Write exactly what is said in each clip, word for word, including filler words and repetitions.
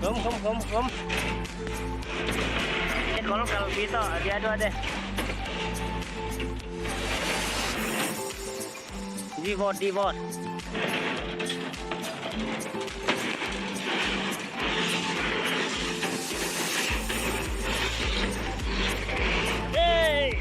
Kom, kom, kom, kom. Kol kal pito, dia dua deh. Di bot, di bot. Hey!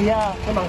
Ya, memang.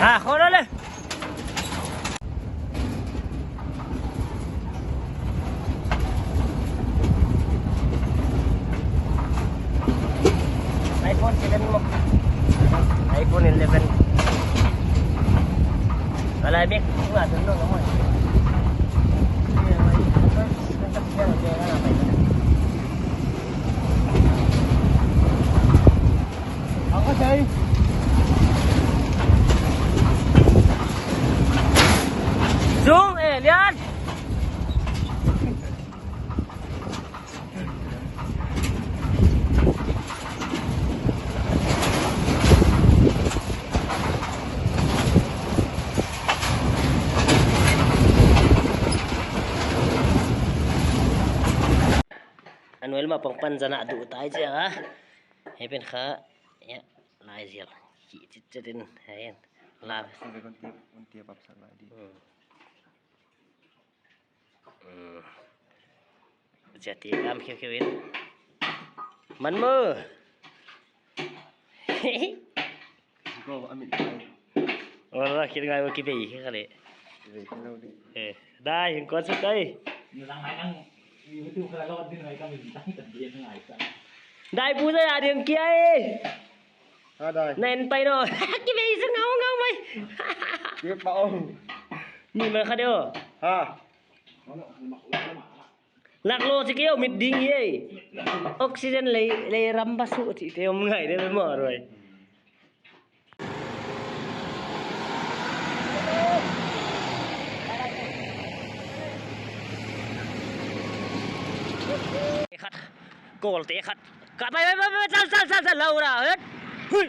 Ah, kholo le. iPhone seven mo. iPhone eleven. Wala, bek. Wala, dunno mo. Zoom, eh, lian. Anuel ma pang pan zana du tai cia. Hei pen kha, ya, lai zial. Ki chit chit in, hei, la. Kon tiap, kon tiap ap sak lai di. Hmm. Hmm. Cia ti kam khiu khiu in. Man mo. Ko amin. Ora kir ngai wo ki bei kha le. Bei kha le. Eh, dai, hing kon suk dai. Ni lang ngai nang. Ni tu kala lo din ngai kam din tang tan din ngai sa. Dai pu sa ya ding kia e. Ha, dai. Nen pai no. Ki bei sa ngau ngau mai. Ki pa ong. Ni ma kha deo. Ha. Lak lo si keo mit ding ye. Oxygen lei, lei ram basu si te om ngai de mo roi. Khat. Kol te khat. Khat, pai, pai, pai, pai, sal, sal, sal, sal, Laura, het. Hui.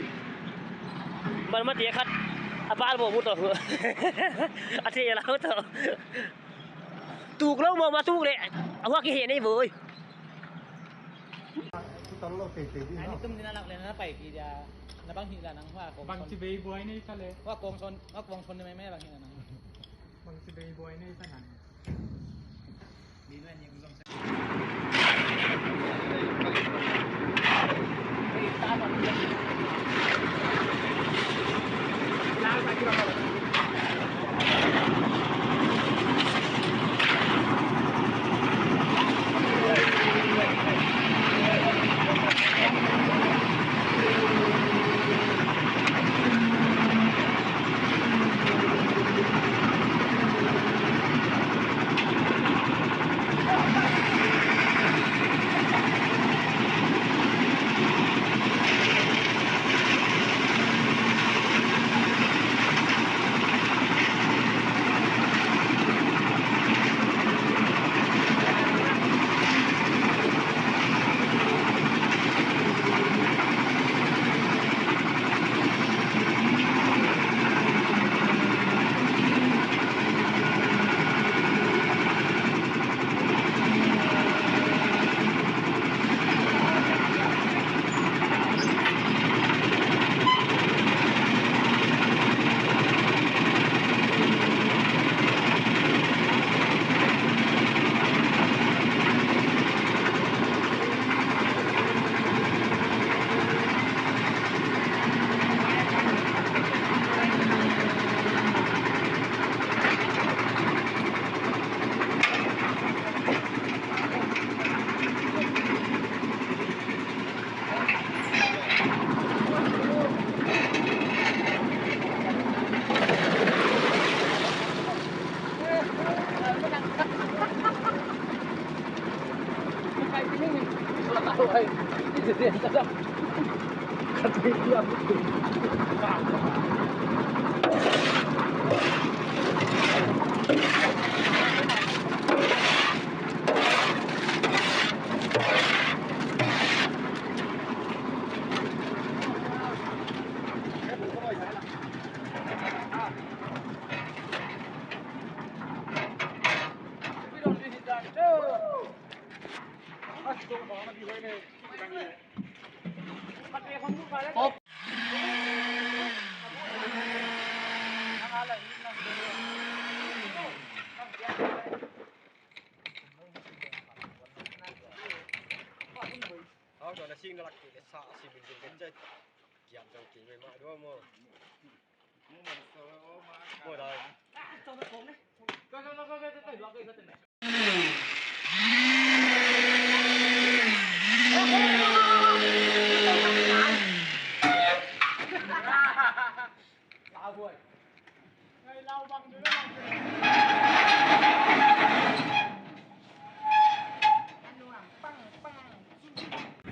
Ban ma te khat. A pal bo mu to. A te lau to. Tuk lou mo ma tuk le. A hua ki he nei boi. Ani tum dina lak le na pai ki dia. Na bang hi la nang hua kong. Bang son. Chi bei boi nei ta le. Hua kong son, hua kong son ne me me bang hi la nang. Bang chi bei boi nei ta nang.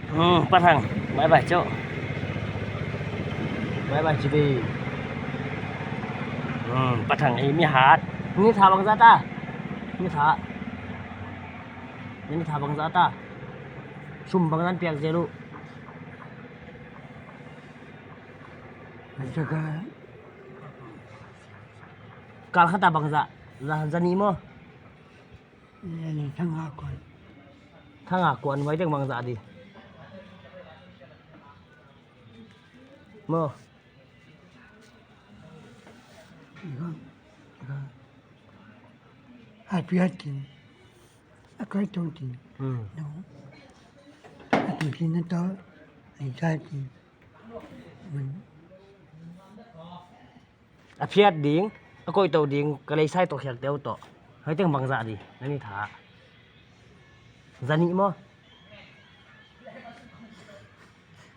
Hmm, Pathang, bye bye, chok. Bye bye, Chidi. Hmm, Pathang, eh, mi hat. Ni tha bangzah ta. Ni tha. Ni tha bangzah ta. Sum bangzah piak zel uh. Kal khat a bangzah. Za, za nih maw. Ni thanga kuan. Thanga kuan, huai teng bangzah di. Maw. Ikan, ikan. Ai piat kin. A kai tong tin. Hmm. No. A tong tin na to. Ai sai tin. Man. A phiat ding, a koih tou ding, ka lei sai toh khiak teu toh. Huai teng bangzah di, na ni tha. Za nih maw.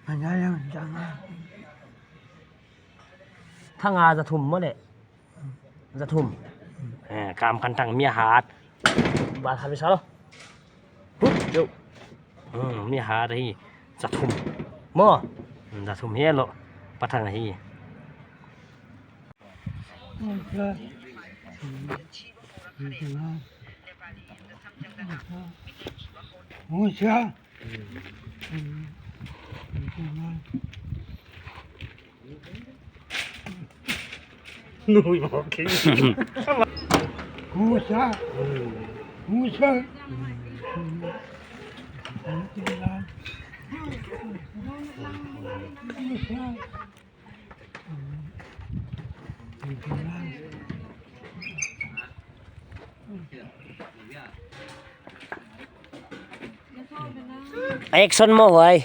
Bangzah yang, bangzah. Thanga za thum maw le. Za thum. Eh, kam kan tang mi hat. Ba tha mi sa lo. Hup, yo. Hmm, mi hat hi. Za thum. Maw. Hmm, za thum hi lo. Pathang hi. Musa. Nui mo king. Musa. Musa. Musa. Action maw huai.